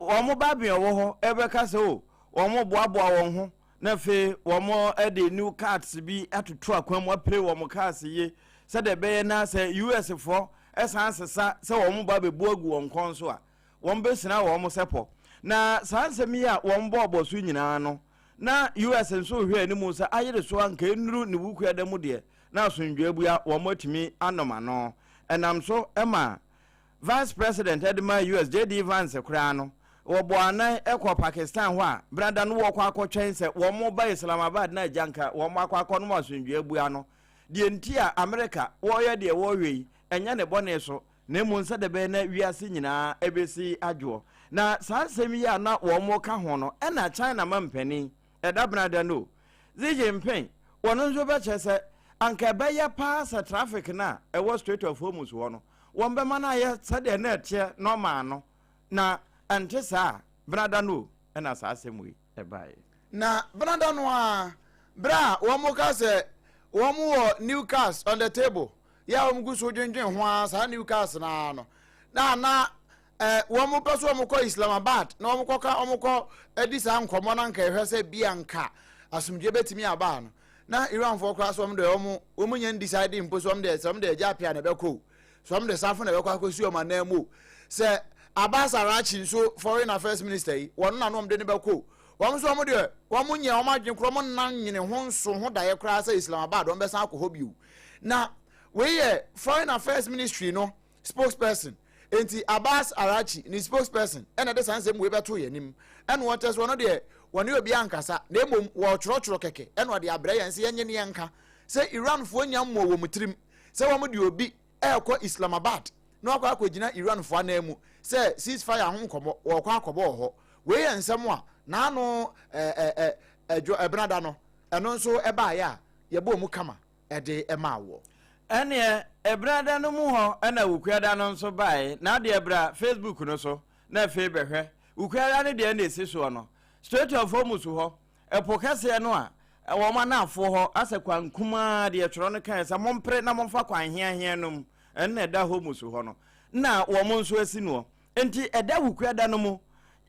Wɔn babea a ɔwɔ hɔ bɛka sɛ, O, wɔreboaboa wɔn ho, na afei wɔde new cars bi atoto akwan mu apere wɔn cars yie sɛdeɛ ɛbɛyɛ na sɛ US foɔ san sesa sɛ wɔn ba bɛbu agu wɔn kɔn so a, wɔbɛsina wɔn sɛ pɔ. Na saa nsɛm yi a wɔbɔɔbɔ so nyinaa no, na US nso rehwɛ anim sɛ ayere so a nka ɛnnuru ne wukuada mu deɛ, na asomdwoeɛ abua, wɔatumi anom ano. Ɛnam so ma Vice President de maa US. JD Vance koraa no, wɔbɔɔ anan kɔɔ Pakistan hɔ a berada no wɔrekɔ akɔtwɛn sɛ wɔba Islamabad na agya nka wɔakɔ akɔnom asomdwoe abua no. Deɛ nti a Amerika wɔreyɛ deɛ wɔreyɛ yi, ɛnyɛ ne bɔne so, na mmom sɛdeɛ ɛbɛyɛ na wiase nyinaa bɛsi adwoɔ. Na saa nsɛm yi a na wɔreka ho no, ɛna China mampanin, ɛda benada no o, Xi Jinping, wɔno nso bɛkyerɛ sɛ anka ɛbɛyɛ paa sɛ traffic no a ɛwɔ Strait of Hormuz hɔ no, wɔbɛma no ayɛ sɛdeɛ na ɛteɛ normal no, na ɛnte saa a, benada no o, ɛna saa asɛm wei ɛbaeɛ. Na benada no ara, berɛ a wɔka sɛ wɔn wɔ new cars on the table, yɛ a wɔn gu so dwendwen ho ara saa new cars no ara no, na na eh, wɔn pɛ so wɔn kɔ Islamabad na wɔn kɔka wɔn kɔ di saa nkɔmmɔ na nka ɛhwɛ sɛ bi anka asomdwe bɛtumi aba no, na Iranfoɔ koraa sɛ wɔn deɛ wɔn wɔn nyɛ ndecide mpo sɛ wɔn deɛ sɛ wɔn deɛ agya apia na ɛbɛkɔ o, sɛ wɔn de safo na ɛbɛkɔ akɔsi wɔn anan mu o, sɛ Abbas Arachi nso foreign affairs minister yi wɔn na wɔn de no bɛkɔ o, wɔn nso wɔn deɛ wɔn nyɛ wɔn adwene koraa wɔn nnan nyene ho nso ho daeɛ koraa sɛ Islamabad wɔn bɛsan akɔ hɔ bio. Na wei yɛ foreign affairs ministry no spokesperson. Enti Abbas Arachi ne spokesperson ɛna ɛde saa nsɛm wei bɛto yɛn anim. Ɛna wɔkyerɛ sɛ ɔno deɛ wɔne obiara nkasa na mmom wɔretwerɛtwerɛ kɛkɛ ɛna ɔde abrɛ yɛn sɛ yɛnye ne yɛnka sɛ Iranfoɔ nya mmɔɔ wɔn tirim sɛ wɔn de obi ɛrekɔ Islamabad na wakɔ akɔgyina Iranfoɔ anan mu sɛ ceasefire ho nkɔmmɔ wɔrekɔ akɔbɔ wɔ hɔ. Wei yɛ nsɛm a n'ano ɛɛ ɛɛ ɛdwo ɛbenada no ɛno nso ɛbaeɛ a yɛbɔɔ mu kama. de maa woɔ. Ɛneɛ Ɛbenada no mu hɔ na Wukuada no nso baeɛ, na adeɛ bra Facebook no so na afei bɛhwɛ. Wukuada no deɛ na ɛsi soɔ no, Strait of Hormuz hɔ, ɛpo kɛseɛ no a wɔn anaafoɔ hɔ asɛ kwan kumaa deɛ twerɛ no kaeɛ sɛ mompere na momfa kwan heaheɛ no mu, ɛno na ɛda Hormuz hɔ no, na wɔn nso asi noɔ. Enti ɛda Wukuada no mu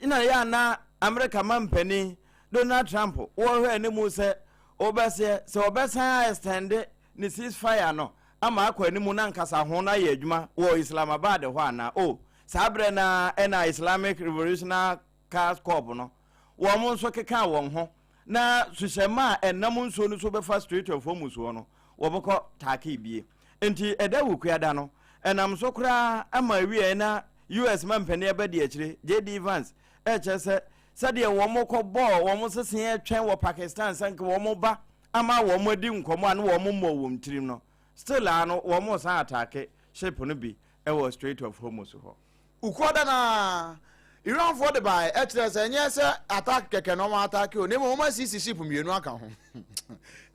na yɛ a na Amerika mampanin Donald Trump wɔhwɛ anim sɛ wɔbɛseɛ sɛ wɔbɛsan a extend ne cease fire no ama akɔ anim na ankasa ho no ayɛ adwuma wɔ Islamabad hɔ anaa. O, saa berɛ no ara ɛna Islamic Revolutionary Guards Corps no wɔn nso kekaa wɔn ho na suhyɛmma a ɛnam nsuo no so bɛfa Strait of Hormuz hɔ no wɔbɛkɔ Turkey bie. Enti ɛda Wukuada no, ɛnam so koraa ma awieɛ na US mampanin abadiakyire JD Vance rekyerɛ sɛ sɛdeɛ wɔn kɔ bɔɔ wɔn sese retwɛn wɔ Pakistan sɛ nka wɔn ba ama wɔn adi nkɔmmɔ a na wɔn mmɔɔ wɔn tirim no, still ara no wɔn resan ataake ship no bi wɔ Strait of Hormuz hɔ. Wukuada no ara, Iranfoɔ de baeɛ kyerɛɛ sɛ ɛnyɛ sɛ attack kɛkɛ na wɔn attack o, na mmom wɔn asisi ship mmienu aka ho.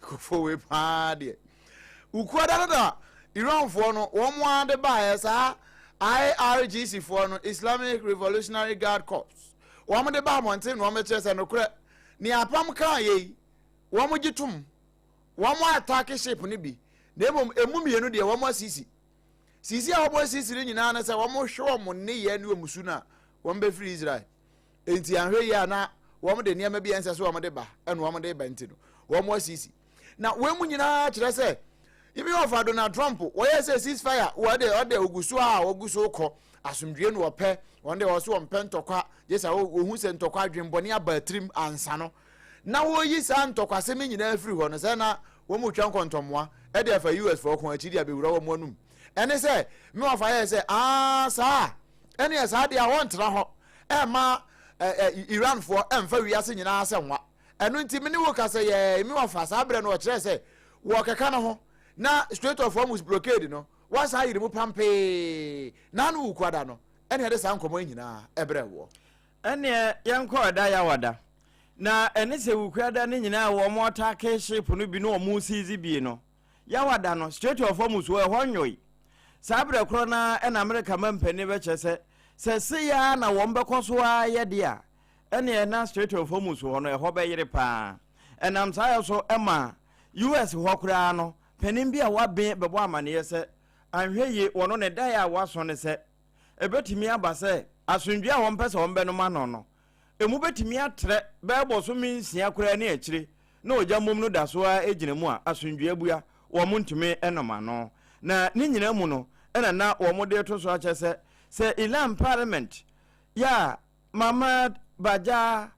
Nkurɔfoɔ wei paa deɛ. Wukuada no na Iranfoɔ no wɔn ara de baeɛ saa IRGC foɔ no, Islamic Revolutionary Guard Corps, wɔn de ba abɔnten na wɔn kyerɛ sɛ nokorɛ nea apam kaa yɛ yi wɔn gye tom, wɔn attack ship no bi, na mmom emu mmienu deɛ wɔn asisi. Sisi a wɔasisi no nyinaa ne sɛ wɔhwɛ wɔn nneyɛɛ ne wɔn su no a, wɔbɛfiri Israel. Enti anhwɛ yie a na wɔde nneɛma bi a ɛnsɛ sɛ wɔde ba ɛna wɔde ba nti no, wɔasisi. Na wɔn mu nyinaa kyerɛ sɛ even ɔfa Donald Trump wɔyɛ sɛ ceasefire wɔde ɔde ogu so a wɔgu so kɔ asomdwie no wɔpɛ wɔn de wɔso wɔn pɛ ntɔkwa gye sɛ wɔhu sɛ ntɔkwa adwembɔne aba tirim ansa no na wɔyi saa ntɔkwasɛm yi nyinaa firi hɔ no, sɛ na wɔretwa nkɔntɔmmoa de afa US foɔ ko akyi de abɛwura wɔn anum. Ɛne sɛ, me wɔfa yɛɛ sɛ, aa saa, ɛneɛ saa deɛ a wɔntena hɔ ɛmma Iran foɔ ɛmfa wiase nyinaa sɛ nwa. Ɛno nti me ne wo ka sɛ yɛɛ, me wɔfa saa berɛ no ɔkyerɛɛ sɛ wɔkɛka no ho na Strait of Hormuz blockade no wasan ayere mu pampee na ano wukuada no ɛne ɛde saa nkɔmmɔ yi nyinaa ɛbrɛ woɔ. Ɛneɛ yɛnkɔ ɛda Yawada. Na ɛne sɛ Wukuada no nyinaa wɔn atake ship no bi na wɔn seize bi no, Yawada no, Strait of Hormuz hɔ, ɛhɔ nyoe. Saa berɛ korɔ no ara ɛna Amerika mampanin bɛkyerɛ sɛ, sɛ sei ara na wɔn bɛkɔ so ara yɛ deɛ a, ɛneɛ na Strait of Hormuz hɔ no, ɛhɔ bɛyere pa ara. Ɛnam saa yɛ so ma US hɔ koraa no, panin bi a waben bɛbɔ amaneɛ sɛ, anhwɛ yie, wɔn ne daeɛ a wɔaso ne sɛ, ɛbɛtumi aba sɛ asomdwoeɛ a wɔmpɛ sɛ wɔbɛnom ano no, emu betumi atrɛ bɛyɛ bosome nsia koraa ne akyire na ogya mmom no da so ara gyina mu a asomdwoeɛ abua, wɔn ntumi nnom ano. Na ne nyinaa mu no na na wɔn de reto so akyɛ sɛ, sɛ Iran parliament yɛ a Mahmad Bajar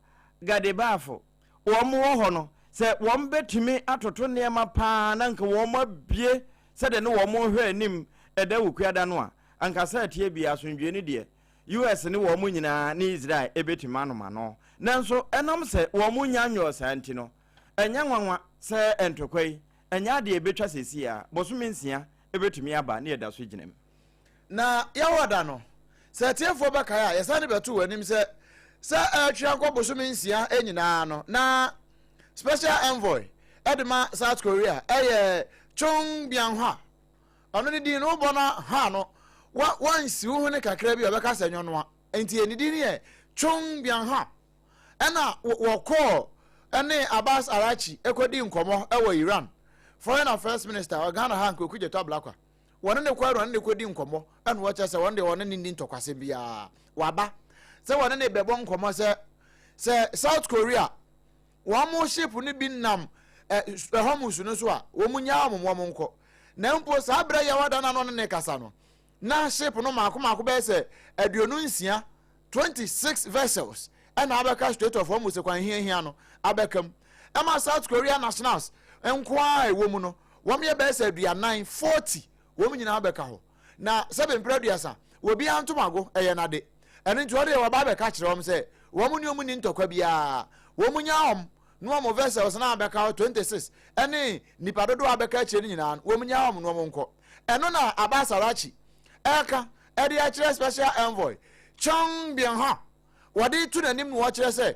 Ghalibaf wɔn wɔ hɔ no, sɛ wɔn bɛtumi atoto nneɛma paa na anka wɔn abue sɛdeɛ ne wɔn rehwɛ anim ɛda Wukuada no a, anka sɛ ɛteɛ biara asomdwoeɛ no deɛ US ne wɔn nyinaa ne Israel bɛtumi anom ano. Nanso ɛnam sɛ wɔn nnya nyɔɔ saa nti no, ɛnyɛ nwanwa sɛ ntɔkwa yi, ɛnyɛ adeɛ a ɛbɛtwa seesei ara, bosome nsia bɛtumi aba na yɛda so gyina mu. Na Yehowa da no, sɛ atiefoɔ bɛkae a, yɛsan de bɛto wɔn anim sɛ, sɛ ɛretwe akɔ bosome nsia nyinaa no, na Special Envoy de ma South Korea yɛ Chung Byung-hwa. Ɔno ne din no wobɔ no ha no, wa wansi wo hwene kakra bi a ɔbɛka sɛ nyɔnoa. Nti ne din yɛ Chung Byung-hwa. Ɛna wɔkɔɔ ɛne Abbas Arachi ɛkɔdi nkɔmmɔ ɛwɔ Iran. Foreign Affairs Minister wɔ Ghana ha Nkoku Gyeto Ablakwa. Wɔne ne kɔ ɛna ɔne ne kɔdi nkɔmmɔ ɛna wɔkyerɛ sɛ wɔn deɛ wɔne ne nni ntɔkwasɛm biara. Waba sɛ wɔne ne bɛbɔ nkɔmmɔ sɛ sɛ South Korea Wɔn ship no bi nam Hormuz no so a, wɔn nyaa wɔn wɔn nkɔ. Na mpo saa berɛ Yawada no ano ne ne kasa no, na ship no mako mako bɛyɛ sɛ 26, 26 vessels, ɛna abɛka Strait of Hormuz kwan hiahia no abɛka mu. Ɛma South Korea nationals nko ara a ɛwɔ mu no, wɔn yɛ bɛyɛ sɛ aduanan, 40, wɔn nyinaa bɛka hɔ. Na sɛbe mprɛ aduasa, obiara ntomago yɛ n'ade. Ɛno nti ɔde wɔba abɛka kyerɛ wɔn sɛ wɔn ne wɔn nni ntɔkwa biara, wɔn nya wɔn ne wɔn vessels no a abɛka hɔ 26 ne nnipa dodoɔ a abɛka akyire no nyinaa no, wɔn nya wɔn ne wɔn nkɔ. Ɛno na Abbas Arachi ɛreka ɛde akyerɛ Special Envoy Chung Byung-ho. Wɔde to n'anim na wɔkyerɛ sɛ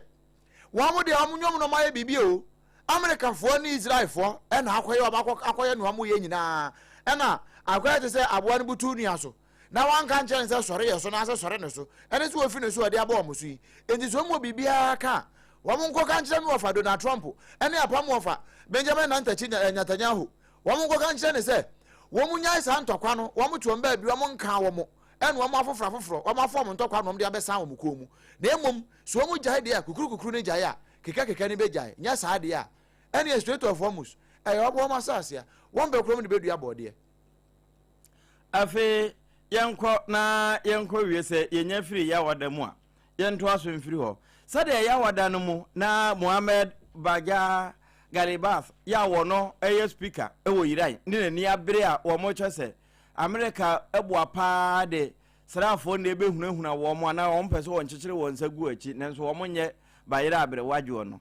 wɔn deɛ wɔn nyɛ wɔn na wɔayɛ biribi o. Amerikafoɔ ne Israelfoɔ na akɔyɛ wɔn akɔ akɔyɛ nea wɔyɛ nyinaa ɛna akɔyɛ te sɛ aboa no butu nua so na wanka nkyerɛ no sɛ sɔre yɛ so na asɛ sɔre ne so ɛne sɛ wɔfi ne so ɛde abɔ wɔn so yi. Enti sɛ wɔn wɔ biribiara ka a, wɔn nkɔka nkyerɛ me wɔfa Donald Trump ɛne apam wɔfa Benjamin Nantakyi Netanyahu. Wɔn nkɔka nkyerɛ ne sɛ wɔn nyae saa ntɔkwa no, wɔn te wɔn baabi, wɔn nkaa wɔn ɛne wɔn afoforɔ afoforɔ, wɔn afɔ wɔn ntɔkwa na wɔn de abɛsan wɔn kɔn mu. Na mmom sɛ wɔn gyae deɛ a, kukuru kukuru no gyae a, kekakeka no bɛgyae, nyɛ saa deɛ a, ɛneɛ Strait of Hormuz, ɛyɛ wɔn asase a, wɔn pɛ koraa wɔn de bɛdua bɔɔdeɛ. Afei yɛnkɔ na yɛnkɔ wie sɛ yɛnya firi Yawada mu a, yɛntoa so mfiri hɔ. Sɛdeɛ Yawada no mu na Mohammed Bagher Ghalibaf yɛ a wɔno yɛ speaker wɔ Iran ne n'ani abere a wɔkyɛ sɛ Amerika boa paa de sraafoɔ na ɛbɛhunahuna wɔn anaa wɔn pɛ sɛ wɔn kyekyere wɔn nsa gu akyi nanso wɔn nyɛ bayerɛ aberewadwoɔ no.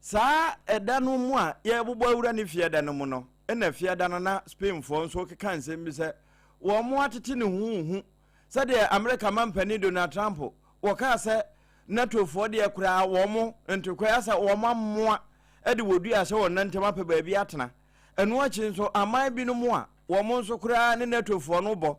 Saa ɛda no mu a yɛrebobɔ awura ne fiada no mu no, ɛna fiada no na Spainfoɔ nso keka nsɛm bi sɛ wɔn atete ne huhu sɛdeɛ Amerika mampanin Donald Trump wɔkaa sɛ NATOfoɔ deɛ koraa wɔn ntokwa asɛ wɔn amoa de wɔdua ahyɛ wɔn nantam apɛ baabi atena. Ɛno akyi nso aman binom a wɔn nso koraa ne NATOfoɔ no bɔ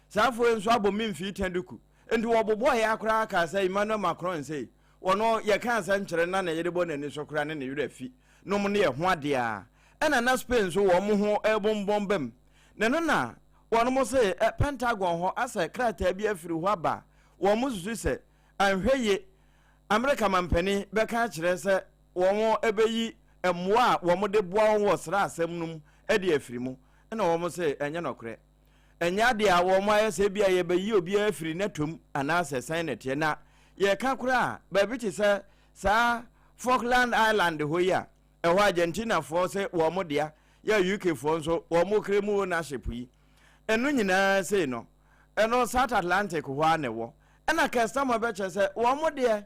Saa afo yi nso abɔ me mfii tɛ duku. Enti wɔbobɔɔ yɛ koraa kaa sɛ Emmanuel Macron sei, wɔno yɛka asɛm kyerɛ no na ne yere bɔ n'ani so koraa ne ne werɛ afi nom ne yɛ ho adeɛ a. Ɛna na Spain nso wɔn ho rebombɔn bam. Na ɛno na wɔnom se Pentagon hɔ asɛ krataa bi afiri hɔ aba a wɔn susu sɛ anhwɛ ye Amerika mampanin bɛka akyerɛ sɛ wɔn bɛyi mmoa a wɔn de boa wɔn wɔ sra asɛm no mu de afiri mu. Ɛna wɔn se ɛnyɛ nɔkorɛ. Ɛnyɛ adeɛ a wɔayɛ sɛ ebia yɛbɛyi obiara afiri n'ɛtɔ mu anaasɛ sɛn na ɛteɛ. Na yɛreka koraa a, baabi te sɛ saa Falkland Island hɔ yi a, ɛhɔ Argentinafoɔ se wɔn dea, yɛ UK foɔ nso wɔn claim ownership yi. Ɛno nyinaa sei no, ɛno South Atlantic hɔ ara na ɛwɔ. Ɛna Kestamo bɛkyerɛ sɛ wɔn deɛ,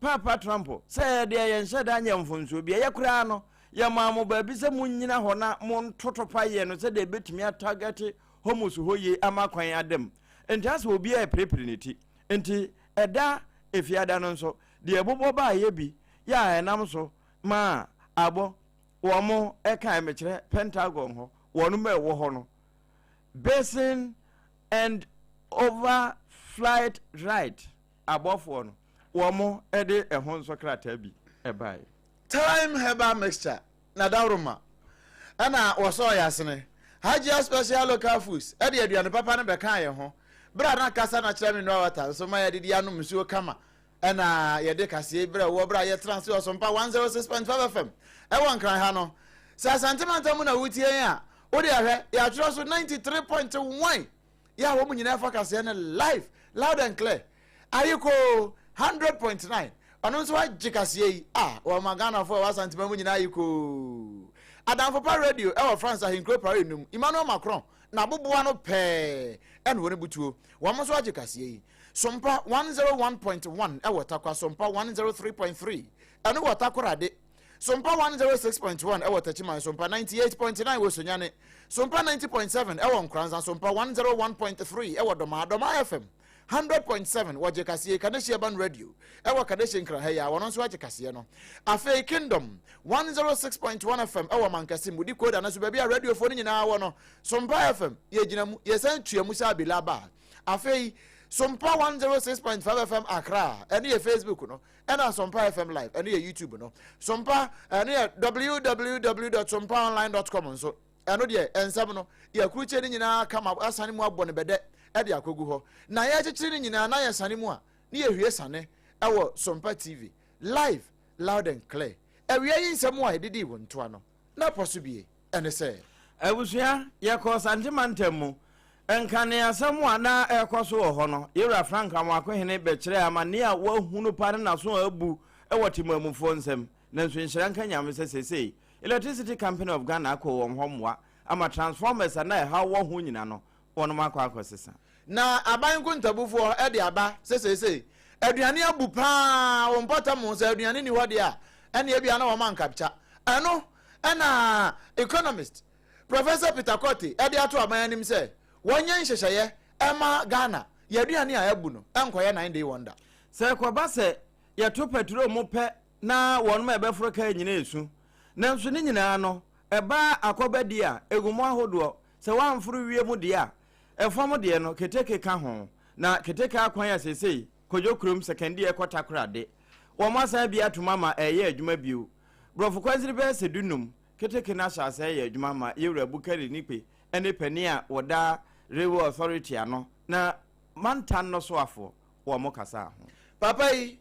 Paapa Trump, sɛ yɛ deɛ yɛnhyɛ da nyɛ mfomsoɔ bi, ɛyɛ koraa no, yɛmaa mo baabi sɛ monnyina hɔ na montoto paeɛ no sɛdeɛ ɛbɛtumi atagɛte Hormuz hɔ yie ama kwan ada mu. Enti asɛ obiara reperepere ne ti. Enti ɛda Efiada no nso, deɛ ɛbobɔ baeɛ bi yɛ a ɛnam so maa abɔ wɔn kae, mekyerɛ Pentagon hɔ, wɔnom a ɛwɔ hɔ no, Basin and Overflight Right abɔfoɔ no, wɔn de ɛho nso krataa bi baeɛ. Thyme herbal mixture na dawuroma ɛna wɔsɔɔ yɛn asene. Hajia Special Local Foods de aduane papa no bɛkaa yɛn ho. Berɛ a na kasa na kyerɛ me mineral water nso ma yɛadidi anom nsuo kama ɛna yɛde kaseɛ yi brɛ woɔ berɛ a yɛtena ase wɔ Sompa 106.5 FM ɛwɔ Nkran ha no. Sɛ Asante mantam mu na wotie yɛn a, wode ahwɛ yɛatwerɛ so 93.1 yɛ a wɔn nyinaa fa kaseɛ no live loud and clear. Ayekoo 100.9 ɔno nso agye kaseɛ yi a wɔma Ghanafoɔ a ɛwɔ Asantema mu nyinaa ayekoo. Adamfo Pa Radio ɛwɔ France ahenkuro Paris no mu Emmanuel Macron na aboboa no pɛɛ ɛna wɔn butuo wɔn nso agye kaseɛ yi. Sompa 101.1 ɛwɔ Tarkwa Sompa 103.3 ɛno wɔ Takoradi Sompa 106.1 ɛwɔ Techiman Sompa 98.9 wɔ Sunyani Sompa 90.7 ɛwɔ Nkoranza Sompa 101.3 ɛwɔ Dɔmaa Dɔmaa FM 100.7 wɔgye kaseɛ Kaneshie Urban Radio ɛwɔ Kaneshie Nkran ha yi a wɔn nso agye kaseɛ no. Afei Kingdom 106.1 FM ɛwɔ Mankɛse mu di koda no so baabi a radiofoɔ no nyinaa wɔ no. Sompa FM yɛgyina mu yɛsan tua mu sɛ abila ba. Afei Sompa 106.5 FM Accra ɛne yɛ Facebook no ɛna Sompa FM Live ɛne yɛ YouTube no. Sompa ɛne yɛ www.sompaonline.com nso. Ɛno deɛ, nsɛm no, yɛakrukyire ne nyinaa kama asane mu abɔ no bɛdɛ de akɔgu hɔ. Na yɛrekyekyere ne nyinaa na yɛsane mu a, ne yɛhwie sane wɔ Sompa TV, live, loud and clear. Awia yi nsɛm a yɛdidii wɔ ntoa no, n'apɔ so bie ne sɛ. Abusua, yɛkɔɔ Sante mantam mu. Nkane asɛm a na ɛrekɔ so wɔ hɔ no, Yewura Frank Amoakohene bɛkyerɛɛ amanneɛ a wahunu pa ne n'aso a abu wɔ temanmufoɔ nsam. Nanso nhyira nka Nyame sɛ seesei Electricity Company of Ghana akɔ wɔn hɔ mmoa ama transformers a na ɛhaw wɔ ho nyina no wɔnom akɔ akɔsesa. Na aban nkontabufoɔ de aba sɛ seesei aduane abu paa wɔ mpɔtam sɛ aduane nni hɔ deɛ a ɛnneɛ ebia na wɔn ankapkya. Ɛno na Economist Professor Peter Quartey de ato aban anim sɛ wɔnyɛ nhyehyɛeɛ mma Ghana yɛn aduane a abu no nkɔyɛ nine day wonder. Sɛ ɛkɔba sɛ yɛto pɛtro mu pɛ na wɔnom a ɛbɛforo kaa nyina esu. Nanso ne nyinaa no, ɛba akɔbadi a, egu mu ahodoɔ. Sɛ woamforo wiem deɛ a, ɛfam deɛ no, keteke ka ho. Na keteke akwan a seesei Kojo kurom Sekondi rekɔ Takoradi, wɔasan abue atom ama ɛreyɛ adwuma bio. Borɔfo kwansini bɛyɛ sɛ dunum, keteke no ahyɛ aseɛ reyɛ adwuma ma Yewura Bukari Nikpe ne panin a wɔda Railway Authority ano na mantam no soafoɔ wɔn kasaa ho. Papa yi,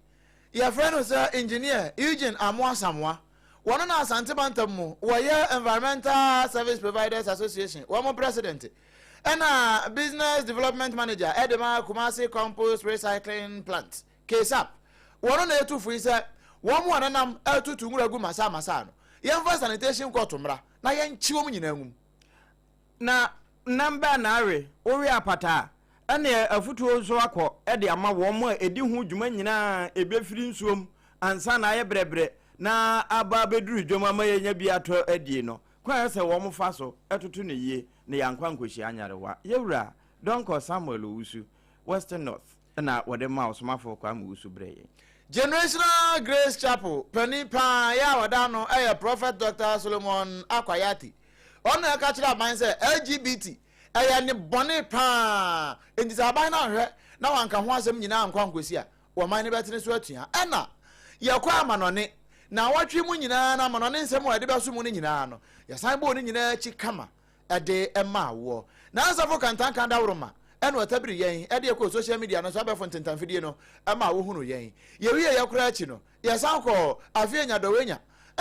yɛfrɛ no sɛ Engineer Eugene Amoah Asamoah. Wɔno na Asante mantam mu wɔyɛ Environmental Service Providers Association wɔn president ɛna Business Development Manager ɛde ma Kumasi Compost Recycling Plant, KSAP. Wɔno na ɛtu fo yi sɛ wɔn a nenam ɛtutu nwura gu masaa masaa no, yɛmfa sanitation court mmra na yɛnkye wɔn nyinaa ngum. Na nam bɛn na awe? Wowe apata a, ɛnneɛ afotuo nso akɔ de ama wɔn a ɛdi ho dwuma nyinaa, ɛbɛfiri nsuom ansa na ayɛ brɛbrɛ na aba abɛduru dwam ama yɛanya bi atɔ adie no, kwan a ɛsɛ sɛ wɔfa so toto no yie na yɛankɔ ankɔhyia nyarewa. Yɛwura Donkor Samuel Owusu, Western North, na wɔde maa Ɔsomafoɔ Kwame Owusu brɛɛ yɛn. Generational Grace Chapel panin paa yɛ a ɔda ano yɛ Prophet Doctor Solomon Akwayati. Ɔno na ɛka kyerɛ aban sɛ LGBT ɛyɛ ne bɔne paa, enti sɛ aban no anhwɛ na wanka ho asɛm nyinaa ankɔ ankosi a, wɔman no bɛtene so atua. Ɛna yɛkɔ amanɔne naawɔtwe mu nyinaa no amanɔne nsɛm a yɛde bɛso mu no nyinaa no, yɛsan bɔɔ ne nyinaa akyi kama de maa woɔ. N'asafo Kantanka Dawuroma ɛna ɔtabiri yɛn de yɛkɔɔ social media no so abɛɛfo ntentanfidie no maa wohunuu yɛn. Yɛwieeɛ koraa akyi no, yɛsan kɔɔ Afie Nyadɔwenya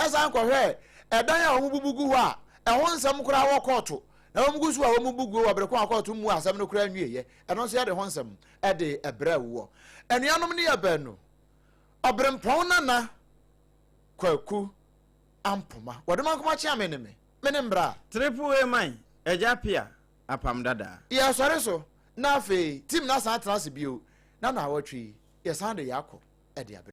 san kɔhwɛɛ ɛdan a wɔbubu gu hɔ a ɛho nsɛm koraa wɔ kɔɔto na wɔgu so a wɔbu guo wɔ bere ko a kɔɔto mmua asɛm no koraa nwieeɛ. Ɛno nso yɛde ho nsɛm de brɛɛ woɔ. Anuanom no yɛ baanu, Ɔberempɔn Nana Kwaku Ampoma. Wɔde Mankoma Kyeame ne me. Me ne mbra. Triple A man, Agya Appiah, Apam Dadaa. Yɛsɔre so na afei team no asan atena ase bio na naawɔtwe yi yɛsan de yɛakɔ de abrɛ.